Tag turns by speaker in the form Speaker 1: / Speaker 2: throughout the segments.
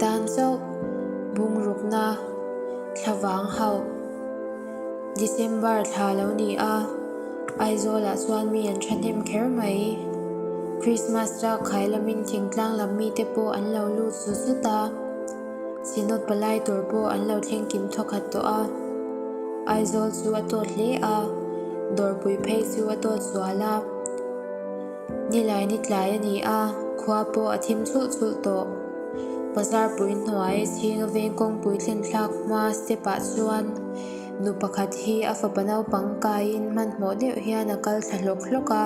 Speaker 1: tan chauh bungrukna thlavang hauh. December thla lo ni a, Aizawlah chuan mi an thahnem kher mai. Christmas tlak khai lamin thingtlang lam mite pawh an lo lut zut zut a. Synod palai tur pawh an lo thleng kim thawkhat tawh a, Aizawl chu a tawt hle a, dawrpui phei chu a tawt zual a. Nilai ni tlai a ni a, khua pawh a thim chhulh chhulh tawh. Bazar pui hnuai chhinga veng kawngpui thlen thlak hma step ah chuan nu pakhat hi a fapa naupang kaiin hmanhmawh deuh hian a kal thla hlawk hlawk a.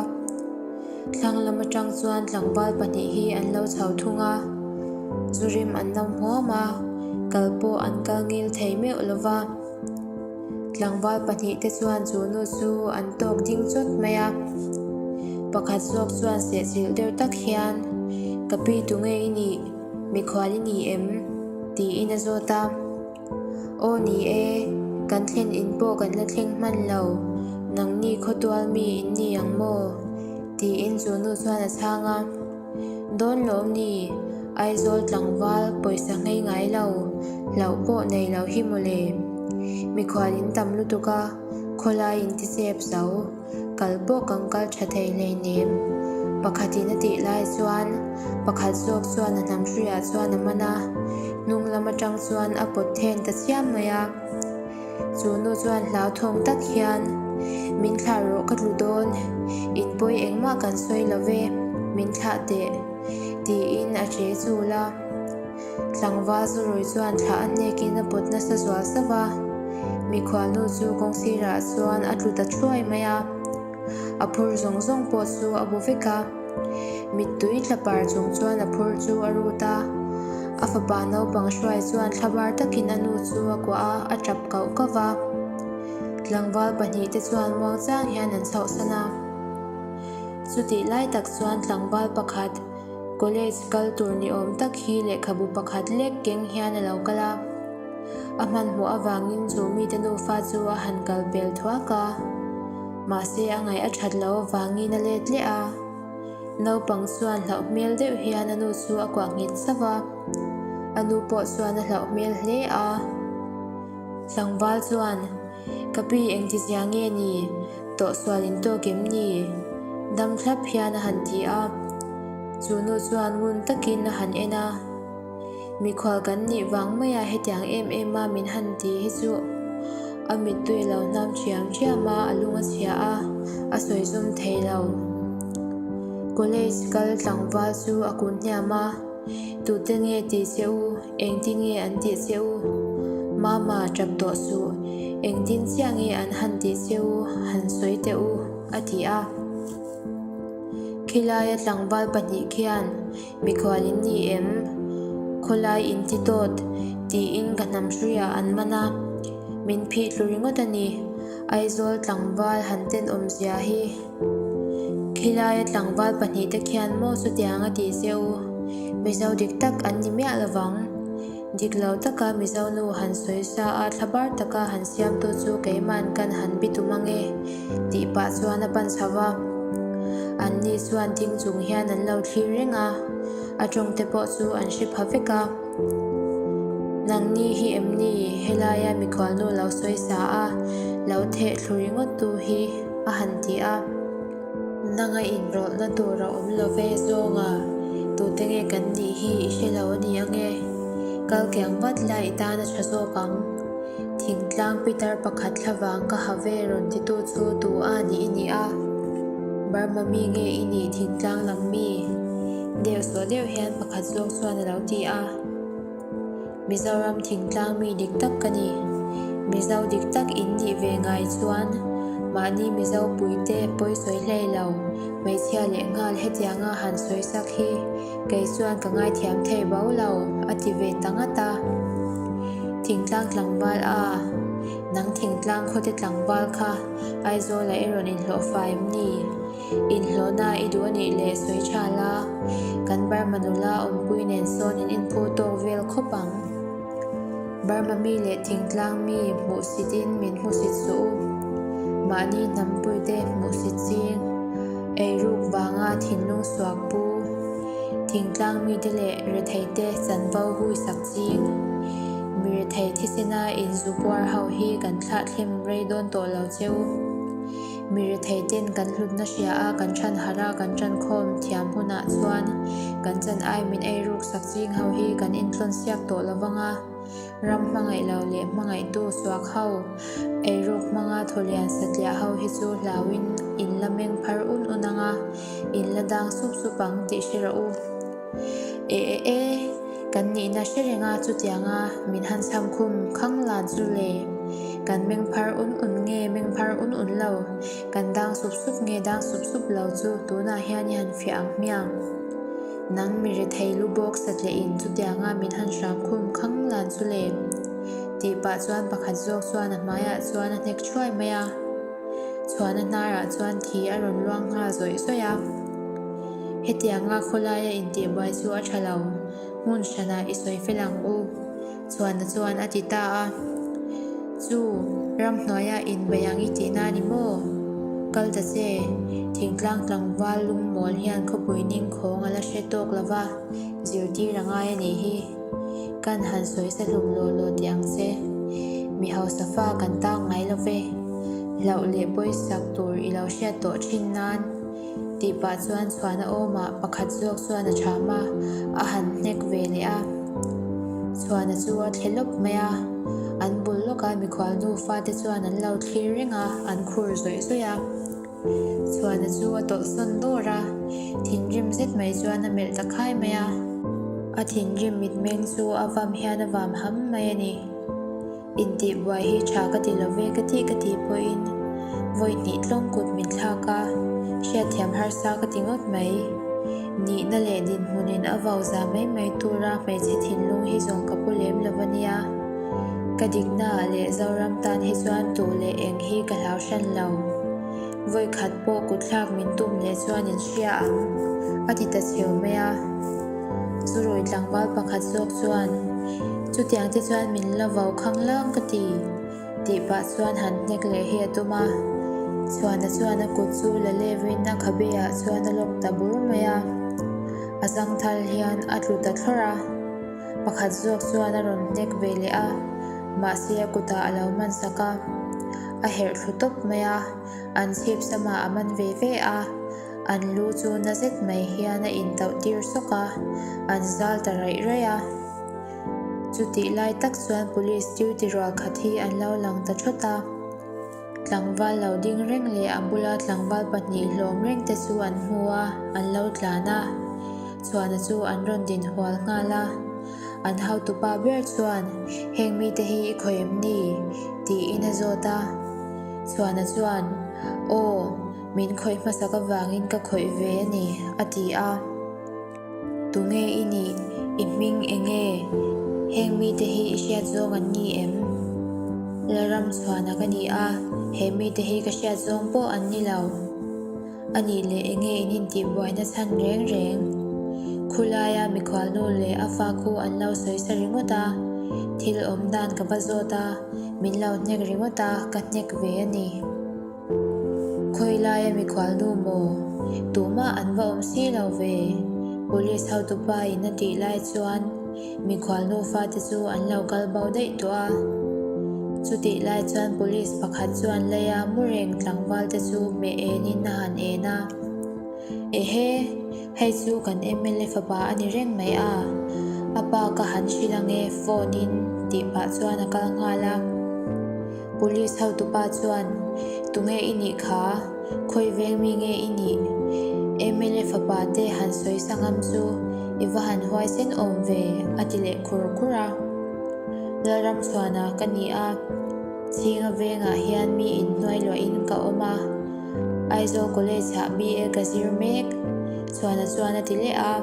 Speaker 1: Thlang lam atang chuan tlangval pahnih hi an lo chho thung a, zu rim an lo hmuam a, kal pawh an kal ngil thei meuh lo va. Tlangval pahnih te chuan chu nu chu an tawk ding chawt mai a, pakhat zawk chuan sehchilh deuh tak hian, Ka pi tu nge i nih? Mikhual i ni em? tiin a zawt a. Aw ni e, kan thlen in pawh kan la thleng hman lo, nangni khawtual mi in ni ang maw? tiin chu nu chuan a chhang a. Dawn lawm ni, Aizawl tlangval pawisa nghei ngai lo, hlauh pawh nei lo hi mawle. Mikhual in tam lutuk a, khawlai in ti chep zo. Kal pawh kan kal tha thei hleinem. Pakhatin a tih lai chuan pakhat zawk chuan a hnam hruiah chuan a man a, hnung lam atang chuan a pawt then ta chiam mai a. Chu nu chuan hlauthawng tak hian, Min thlah rawh ka tlu dawn, in pawi engmah kan sawi lo ve, min thlah teh, tiin a che chul a. Tlangval zurawi chuan thla a hnekin a pawt nasa zual sauh a, mikhual nu chu kawng sirah chuan a tlu ta thuai mai a, a phur zawng zawng pawh chu a bu vek a. Mittui tla par chung chuan a phur chu a rut a, a fapa naupang hruai chuan thlabar takin a nu chu a kuah a, a tap kauh kauh va. Tlangval pahnihte chuan muangchang hian an chhohsan a. Chutih lai tak chuan tlangval pakhat, College kal tur ni awm tak hi lehkhabu pakhat lek keng hian a lo kal a. A hmanhmawh avangin chu mite nufa chu a han kal pel thuak a. Mahse a ngaih a that loh avangin a let leh a. Naupang chuan hlauh hmel deuh hian a nu chu a kuah nghet sauh a. A nu pawh chuan a hlauh hmel hle a. Tlangval chuan, Ka pi engtizia nge ni? Tawhsual in tawk em ni? Dam thlap hian a han ti a. Chu nu chuan ngun takin a han en a. Mikhual kan nih vang maia hetiang em em a min han ti hi chu a mittui lo hnam thiam thiam a, a lung a chhia a, a sawi zum thei lo. College kal tlangval chu a kun hniam a, Tute nge ti che u? Engtin nge an tih che u? Mama, tap tawh suh. Engtin chiah nge an han tih che u? Han sawi teh u, a ti a. Khilaia tlangval pahnih khian, Mikhual in ni em? Khawlai in ti tawt, tiin ka hnam hruiah an man a. Min phih tlu ringawt a ni. Aizawl tlangval han tenawmzia hi. Khilaia tlangval pahnihte khian maw chutiang a tih che u? Mizo dik tak an ni miah lovang. Dik lo taka Mizo nu han sawi sa a thlabar taka han siamtu chu keima'n kan han bi tum ange tih pah chuan a pan chho va. Anni chuan ding chung hian an lo thlir reng a, a tawngte pawh chu an hre pha vek a. Nangni hi em ni helaia mikhualnu lo sawi sa a, lo theh thlu ringawt tu hi? a han ti a. Nanga inrawlhna tur a awm lo ve zawnga tute nge kan nih hi i hre lo a ni ange? Kal kiang vat la i tan a tha zawk ang. Thingtlang pitar pakhat thlavang ka ha ve rawn titu chu tu a nih i ni a? Burma mi nge i nih thingtlang lam mi? Deuh sawh deuh hian pakhat zawk chuan a lo ti a. Mizoram thingtlang mi dik tak ka ni. Mizo dik tak in nih ve ngai chuan mahni Mizo puite pawi sawi hlei lo, hmeichhia leh nghal hetianga han sawi sak hi kei chuan ka ngaithiam thei bo lo, a ti ve ta ngat a. Thingtlang tlangval a, nang thingtlang khawte tlangval kha Aizawlah i rawn inhlawh fai em ni? Inhlawhna i duh a nih leh sawi tha la, kan Burma nula awmpui nen sawn in inphu tawk vel khawp ang. Burma mi leh thingtlang mi hmuhsit in min hmusit suh u. Mahni hnampuite hmuhsit ching, eiruk vanga thinlung suak pu. Thingtlang mite leh retheite chanvo huisak ching. Mi rethei thisena inzu puar ho hi kan thlah thlem rei dawn tawh lo cheu. Mi rethei ten kan hlutna hria a kan than harh a kan tankhawm thiam hunah chuan kan chan ai min ei ruk sak ching ho hi kan intlawn siak tawh lo vang a. Ram hmangaih lo leh hmangaihtu suak ho, ei ruk hmanga thawlian satliah ho hi chu hlauin in la meng phar un un ang a, in la dang sup sup ang tih hre rawh u. E e e, kan nihna hre reng a chutianga min han chham khum khang lan chu le. Kan meng phar un un nge meng phar un un lo, kan dang sup sup nge dang sup sup lo chu tunah hian i han fiah ang hmiang. Nang mi rethei lu bawk satliah in chutianga min han hram khum khang lan chu le. Tih pah chuan pakhat zawk chuan a hmaiah chuan a hnek thuai mai a. Chhuana hnarah chuan thi a rawn luang nghal zawih zawih a. Hetianga khawlaia intihbuai chu a tha lo, hmun hranah i sawi fel ang u, Chhuana chuan a ti ta a. Chu, ramhnuaia inbei ang i tihna a ni maw? Kal ta che, thingtlang tlangval lungmawl hian khawpui ningkhawng a la hre tawk lo va, zirtir a ngai a nih hi. Kan han sawi sa hlum law law teh ang che. Mi hausa fa kan tang ngai lo ve. Hlauh leh pawisak tur i lo hriat tawh thin nan tih pah chuan chhuana awmah pakhat zawk chuan a chham a, a han hnek ve leh a. Chhuana chu a thle lawp mai a, an bul lawka mikhual nufa te chuan an lo thlir reng a, an khur zawih zawih a. Chhuana chu a tawlhsawn dawr a, thinrim zet mai chuan a melh ta khai mai a. A thinrim mitmeng chu a vam hian a vam ham mai a ni. Intihbuai hi tha ka ti lo ve ka tih ka tih pawhin vawi hnih tlawng kut min thlak a, hriatthiam harsa ka ti ngawt mai. Nihna leh dinhmunin a vau za mai mai tura hmeichhe thinlung hi zawng ka pu lem lo a nia. Ka diknaah leh Zoram tan hi chuan tuh leh eng hi ka hlau hran lo. Vawi khat pawh kutthlak min tum leh chuan in hria ang, a ti ta chheu mai a. Zurui tlangval pakhat zawk chuan, Chutiang te chuan min la vau khang lang ka ti, tih pah chuan han hnek leh hi a tum a. Chhuana chuan a kut chu la levin a khabe ah chuan a lawk ta bur mai a. A zangthal hian a tlu ta thlawrh a. Pakhat zawk chuan a rawn hnek ve leh a, mahse a kutah a lo man sak a, a herh thlu tawp mai a, an chhip samah a man ve ve a, an lu chu na zet mai hian a intauh tir sawk a, an zal ta raih raih a. Chutih lai tak chuan police duty rual khat hi an lo lang ta thawt a. Tlangval lo ding reng leh a bula tlangval pahnih hlawm reng te chu an hmu a, an lo tlan a. Chhuana chu an rawn din hual nghal a. An hautupa ber chuan, Heng mite hi i khawih em ni? tiin a zawt a. Chhuana chuan, Aw, min khawih hmasak avangin ka khawih ve a ni, a ti a. Tunge i nih? I hming eng nge? Heng mite hi i hriat zawng an ni em? Lalram chhuana ka ni a, he mite hi ka hriat zawng pawh an ni lo. A nih leh eng nge in intihbuaina chhan reng reng? Khulaia mikhualnu leh a fa khu an lo sawi sa ringawt a, thil awm dan ka va zawt a, min lo hnek ringawt a, ka hnek ve a ni. Khawilaia mikhual nu maw? Tumah an va awm si lo ve. Police hotupa in a tih lai chuan mikhual nufa te chu an lo kal bo daih tawh a. Chutih lai chuan police pakhat chuan leia mu reng tlangval te chu hmeh enin a han en a. Ehe, hei chu kan mla fapa a ni reng mai a, a pa ka han hrilh ange phone in tih pah chuan a kal nghal a. Police hotupa chuan, Tunge i nih kha? Khawi veng mi nge i nih? Mla fapa te han sawi sangam chu i va han huaisen awm ve, a ti leh khur khur a. Lalramchhuana ka ni a, Chhinga vengah hian mi inhnuai luahin ka awm a, Aizawl College-ah BA ka zir mek, Chhuana chuan a ti leh a.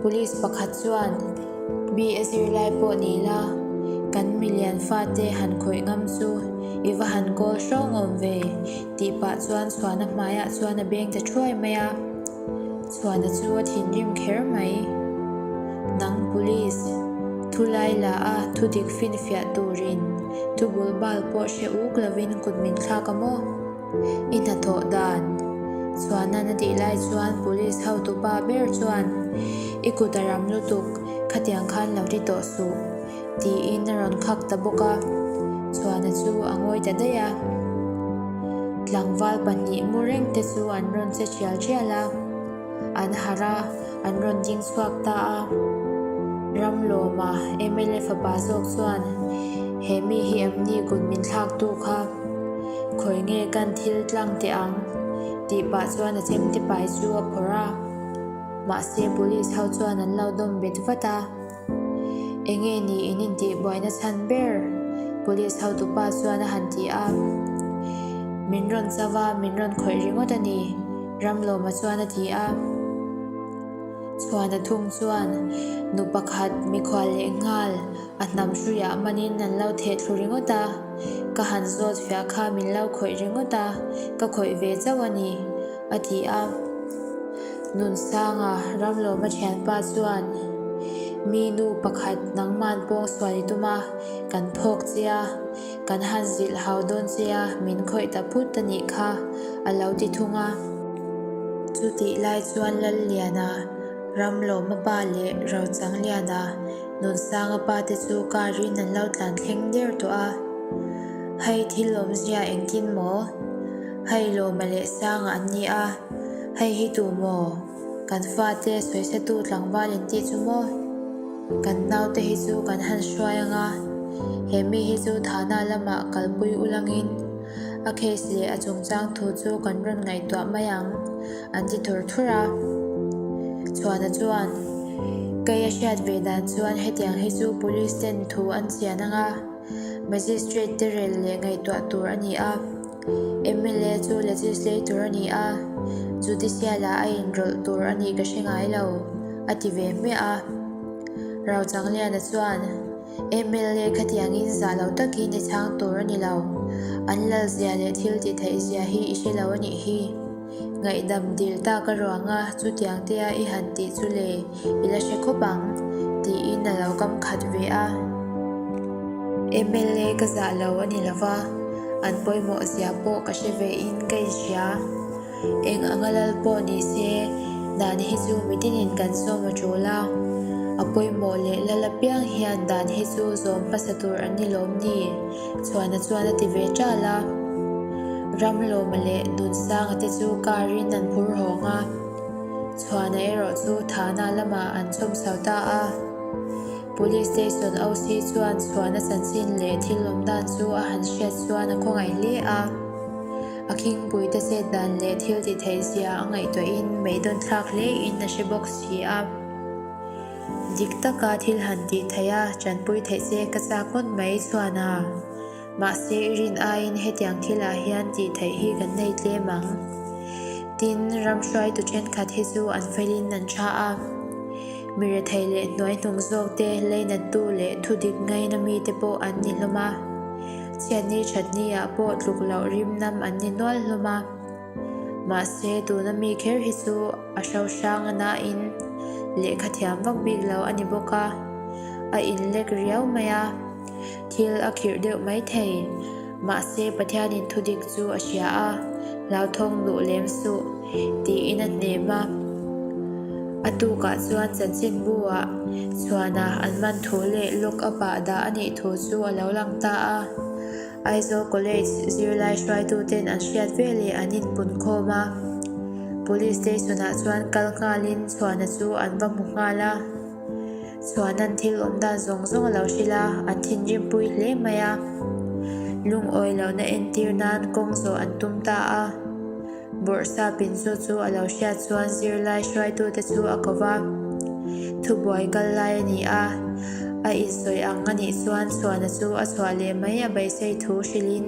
Speaker 1: Police pakhat chuan, BA zirlai pawh ni la, kan milian fate han khawih ngam chu i va han kawl hrawng awm ve, tih pah chuan Chhuana hmaiah chuan a beng ta thuai mai a. Chhuana chu a thinrim kher mai. Nang police, thu lai la a thu dik finfiah turin thu bul bal pawh hre uk lovin kut min thlak a maw? I hnathawh dan. Chhuanan a tih lai chuan police hotupa ber chuan, I kut a ram lutuk, khatiang khan lo ti tawh suh, tiin a rawn khak ta bawk a. Chhuana chu a ngawi ta daih a. Tlangval pahnih mu reng te chu an rawn che thial thial a. An harh a, an rawn ding chhuak ta a. Ramlawma mla fapa zawk chuan, He mi hi em ni kut min thlaktu kha? Khawi nge kan thil tlang teh ang? tih pah chuan a chemte pai chu a phawrh a. Mahse police ho chuan an lo dawm bet vat a. Enge ni in intih buaina chhan ber? Police hotupa chuan a han ti a. Min rawn chau a, min rawn khawih ringawt a ni, Ramlawma chuan a ti a. Chhuana thung chuan nu pakhat mikhual leh nghal a hnam hruiah manin an lo theh thlu ringawt a, ka han zawt fiah kha min lo khawih ringawt a, ka khawih ve chauh a ni, a ti a. Nunsanga Ramlawma thianpa chuan, Mi nu pakhat nangman pawng sual i tum a, kan phawk che a, kan han zilh hau dawn che a, min khawih ta phut a nih kha, a lo ti thung a. Chutih lai chuan Lalliana, Ramlawma pa leh Rochangliana, Nunsanga pa te chu car in an lo tlan thleng der tawh a. Hei thil awmzia engtin maw? Hei Lawma leh Sanga an ni a, hei hi tu maw? Kan fate sawisatu tlangval in tih chu maw? Kan naute hi chu kan han hruai ang a, he mi hi chu thana lamah kalpui ulangin a case leh a chungchang thu chu kan rawn ngaihtuah mai ang, an ti thur thur a. Chhuana chuan, Kei a hriat ve dan chuan hetiang hi chu police ten thu an chian ang a, Magistrate te rel leh ngaihtuah tur a ni a, mla chu legislator a ni a, judicial ah a inrawlh tur a nih ka hre ngai lo, a ti ve hmiah a. Rauchangliana chuan, mla khatiangin zah lo takin i chhang tur a ni lo, an lalzia leh thil tih theih zia hi i hre lo a nih hi. Ngaihdam dil tak a ruang a, chutiang te a i han tih chu le, i la hre khawp ang, tiin a lo kam khat ve a. Mla ka zah lo a ni lova, an pawimawh zia pawh ka hre ve in ka inhria. Eng anga lal pawh ni se, dan hi chu mitinin kan sawm a tul a, a pawimawh leh lal apiang hian dan hi chu zawm hmasa tur an ni lawm ni? Chhuana chuan a ti ve ṭal a. Ramlawma leh Nunsanga te chu car in an phur hawng a, Chhuana erawh chu Thana lamah an chhawm chho ta a. Police station OC chuan Chhuana chanchin leh thil awm dan chu a han hriat chuan a khawngaih hle a. A khingpuite chet dan leh thil ti theih zia a ngaihtuahin meidawn thlak hle in a hre bawk si a. Dik taka thil han tih theih a, tanpui theih che ka chak ngawt mai chuan a. Mahse i rin aiin hetiang thil ah hian tih theih hi kan nei tlem ang. Tin, ram hruaitu thenkhat hi chu an felin an tha a. Mi rethei leh hnuaihnung zawk te, leinattu leh thudik ngaina mite pawh an ni hlawm a. Chhiatni thatni ah pawh tluk loh rim nam an ni nual hlawm a. Mahse, tuna mi kher hi chu a hrohrang a nain lehkha thiam vak bik lo a ni bawk a, a inlek riau mai a, thil a khirh deuh mai thei. Mahse, Pathianin thudik chu a hria a, hlauthawng duh lem suh, tiin a hnem a. A tukah chuan chanchinbu-ah chhuana an man thu leh lock up-ah dah a nih thu chu a lo lang ta a. Aizawl College zirlai hruaituten an hriat veleh an inpun khawm a, Police Station-ah chuan kal nghalin Chhuana chu an va hmu nghal a. Chhuana'n thil awm dan zawng zawng a lo hrilh a, an thinrimpui hle mai a. Lungawi lohna entir nan kawng zawh an tum ta a. Bawrhsap in chu chu a lo hriat chuan zirlai hruaitute chu a ko va, Thubuai kal lai a ni a, a insawi ang a nih chuan chhuana chu a chhuah leh mai a beisei thu hrilhin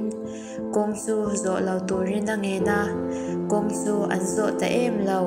Speaker 1: kawng chu zawh lo turin a ngen a, kawng chu an zawh ta em lo.